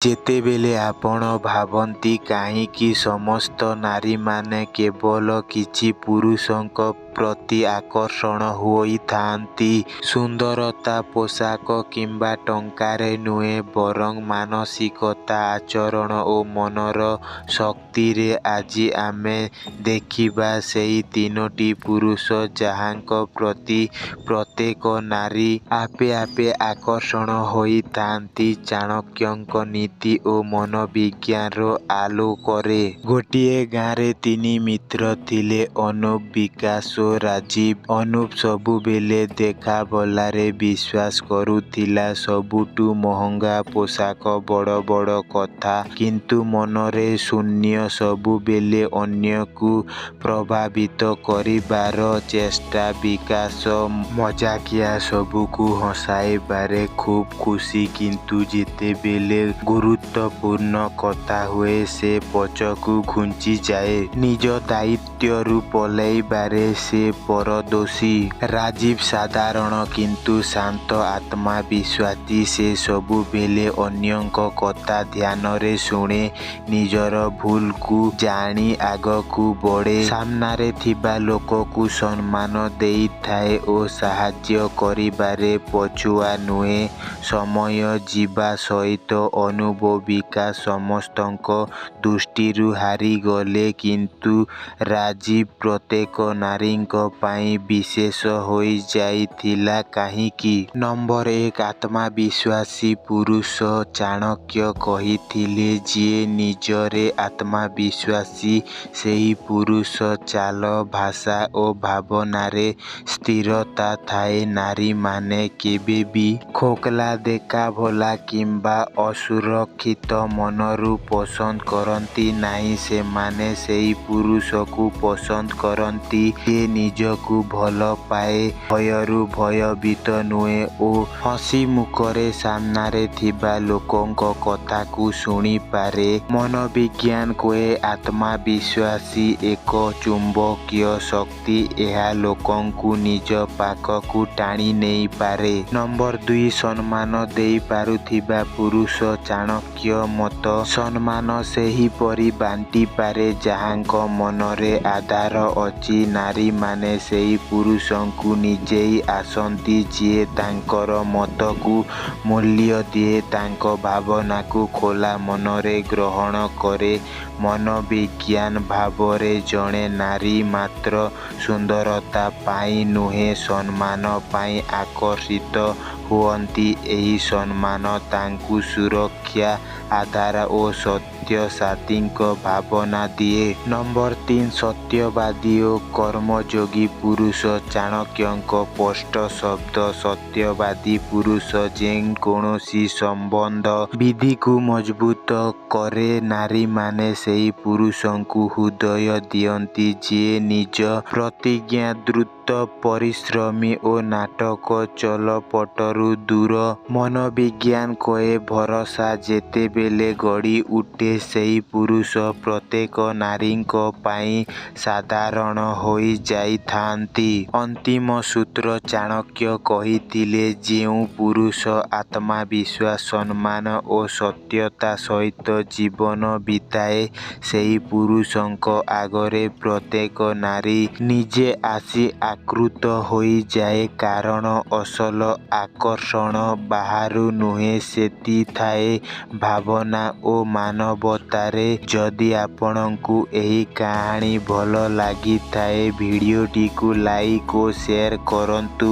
ଯେତେବେଳେ ଆପଣ ଭାବନ୍ତି କାହିଁକି ସମସ୍ତ ନାରୀମାନେ କେବଳ କିଛି ପୁରୁଷଙ୍କ ପ୍ରତି ଆକର୍ଷଣ ହୋଇଥାନ୍ତି। ସୁନ୍ଦରତା, ପୋଷାକ କିମ୍ବା ଟଙ୍କାରେ ନୁହେଁ, ବରଂ ମାନସିକତା, ଆଚରଣ ଓ ମନର ଶକ୍ତିରେ। ଆଜି ଆମେ ଦେଖିବା ସେହି ତିନୋଟି ପୁରୁଷ ଯାହାଙ୍କ ପ୍ରତି ପ୍ରତ୍ୟେକ ନାରୀ ଆପେ ଆପେ ଆକର୍ଷଣ ହୋଇଥାନ୍ତି, ଚାଣକ୍ୟଙ୍କ ନୀତି ଓ ମନୋବିଜ୍ଞାନର ଆଲୋକରେ। ଗୋଟିଏ ଗାଁରେ ତିନି ମିତ୍ର ଥିଲେ ଅନୁପ, ବିକାଶ ଓ ରାଜୀବ। ଅନୁପ ସବୁବେଳେ ଦେଖାଭଲାରେ ବିଶ୍ୱାସ କରୁଥିଲା। ସବୁଠୁ ମହଙ୍ଗା ପୋଷାକ, ବଡ଼ ବଡ଼ କଥା, କିନ୍ତୁ ମନରେ ଶୂନ୍ୟ। ସବୁବେଳେ ଅନ୍ୟକୁ ପ୍ରଭାବିତ କରିବାର ଚେଷ୍ଟା। ବିକାଶ ମଜାକିଆ, ସବୁକୁ ହସାଇବାରେ ଖୁବ୍ ଖୁସି, କିନ୍ତୁ ଯେତେବେଳେ ଗୁରୁତ୍ୱପୂର୍ଣ୍ଣ କଥା ହୁଏ, ସେ ପଛକୁ ଘୁଞ୍ଚିଯାଏ। ନିଜ ଦାୟିତ୍ୱରୁ ପଳାଇବାରେ ସେ ପାରଦର୍ଶୀ। ରାଜୀବ ସାଧାରଣ, କିନ୍ତୁ ଶାନ୍ତ, ଆତ୍ମବିଶ୍ୱାସୀ। ସେ ସବୁବେଳେ ଅନ୍ୟଙ୍କ କଥା ଧ୍ୟାନରେ ଶୁଣେ, ନିଜର ଭୁଲକୁ ଜାଣି ଆଗକୁ ବଢ଼େ। ସାମ୍ନାରେ ଥିବା ଲୋକକୁ ସମ୍ମାନ ଦେଇଥାଏ ଓ ସାହାଯ୍ୟ କରିବାରେ ପଛୁଆ ନୁହେଁ। ସମୟ ଯିବା ସହିତ ଅନୁପ ଓ ବିକାଶ ସମସ୍ତଙ୍କ ଦୃଷ୍ଟିରୁ ହାରିଗଲେ, କିନ୍ତୁ ରାଜୀବ ପ୍ରତ୍ୟେକ ନାରୀଙ୍କ ପାଇଁ ବିଶେଷ ହୋଇଯାଇଥିଲା। କାହିଁକି? ନମ୍ବର ଏକ ଆତ୍ମବିଶ୍ୱାସୀ ପୁରୁଷ ଚାଣକ୍ୟ କହିଥିଲେ, ଯିଏ ନିଜରେ ଆତ୍ମବିଶ୍ୱାସୀ, ସେହି ପୁରୁଷ ଚାଲ, ଭାଷା ଓ ଭାବନାରେ ସ୍ଥିରତା ଥାଏ। ନାରୀମାନେ କେବେବି ଖୋଖଲା ଦେଖାଭଲା କିମ୍ବା ଅସୁରକ୍ଷିତ ମନରୁ ପସନ୍ଦ କରନ୍ତି ନାହିଁ। ସେମାନେ ସେହି ପୁରୁଷକୁ ପସନ୍ଦ କରନ୍ତି ଯିଏ ନିଜକୁ ଭଲ ପାଏ, ଭୟରୁ ଭୟଭୀତ ନୁହେଁ ଓ ହସିମୁଖରେ ସାମ୍ନାରେ ଥିବା ଲୋକଙ୍କ କଥାକୁ ଶୁଣିପାରେ। ମନୋବିଜ୍ଞାନ କୁହେ, ଆତ୍ମବିଶ୍ୱାସ ଏକ ଚୁମ୍ବକୀୟ ଶକ୍ତି, ଏହା ଲୋକଙ୍କୁ ନିଜ ପାଖକୁ ଟାଣିନେଇପାରେ। ନମ୍ବର ଦୁଇ ସମ୍ମାନ ଦେଇପାରୁଥିବା ପୁରୁଷ ଚାଣକ୍ୟ ମତ, ସମ୍ମାନ ସେହିପରି ବାଣ୍ଟିପାରେ ଯାହାଙ୍କ ମନରେ ଆଦର ଅଛି। ନାରୀମାନେ ସେହି ପୁରୁଷଙ୍କୁ ନିଜେଇ ଆସନ୍ତି ଯିଏ ତାଙ୍କର ମତକୁ ମୂଲ୍ୟ ଦିଏ, ତାଙ୍କ ଭାବନାକୁ ଖୋଲା ମନରେ ଗ୍ରହଣ କରେ। ମନୋବିଜ୍ଞାନ ଭାବରେ, ଜଣେ ନାରୀ ମାତ୍ର ସୁନ୍ଦରତା ପାଇଁ ନୁହେଁ, ସମ୍ମାନ ପାଇଁ ଆକର୍ଷିତ ହୁଅନ୍ତି। ଏହି ସମ୍ମାନ ତାଙ୍କୁ ସୁରକ୍ଷା, ଆଦର ଓ ସତ୍ୟ ସାଥୀଙ୍କ ଭାବନା ଦିଏ। ନମ୍ବର ତିନି ସତ୍ୟବାଦୀ ଓ କର୍ମଯୋଗୀ ପୁରୁଷ ଚାଣକ୍ୟଙ୍କ ସ୍ପଷ୍ଟ ଶବ୍ଦ, ସତ୍ୟବାଦୀ ପୁରୁଷ ଯେକୌଣସି ସମ୍ବନ୍ଧ ଭିତ୍ତିକୁ ମଜବୁତ କରେ। ନାରୀମାନେ ସେହି ପୁରୁଷଙ୍କୁ ହୃଦୟ ଦିଅନ୍ତି ଯିଏ ନିଜ ପ୍ରତିଜ୍ଞା ଦୃଢ଼, ପରିଶ୍ରମୀ ଓ ନାଟକ ଚଲପଟରୁ ଦୂର। ମନୋବିଜ୍ଞାନ କୁହେ, ଭରସା ଯେତେବେଳେ ଗଢ଼ିଉଠେ, ସେହି ପୁରୁଷ ପ୍ରତ୍ୟେକ ନାରୀଙ୍କ ପାଇଁ ସାଧାରଣ ହୋଇଯାଇଥାନ୍ତି। ଅନ୍ତିମ ସୂତ୍ର ଚାଣକ୍ୟ କହିଥିଲେ, ଯେଉଁ ପୁରୁଷ ଆତ୍ମବିଶ୍ୱାସ, ସମ୍ମାନ ଓ ସତ୍ୟତା ସହିତ ଜୀବନ ବିତାଏ, ସେହି ପୁରୁଷଙ୍କ ଆଗରେ ପ୍ରତ୍ୟେକ ନାରୀ ନିଜେ ଆସି ଆକୃଷ୍ଟ ହୋଇଯାଏ। କାରଣ ଅସଲ ଆକର୍ଷଣ ବାହାରୁ ନୁହେଁ, ସେଠି ଥାଏ ଭାବନା ଓ ମାନବତାରେ। ଯଦି ଆପଣଙ୍କୁ ଏହି କାହାଣୀ ଭଲ ଲାଗିଥାଏ, ଭିଡିଓଟିକୁ ଲାଇକ୍ ଓ ସେୟାର କରନ୍ତୁ।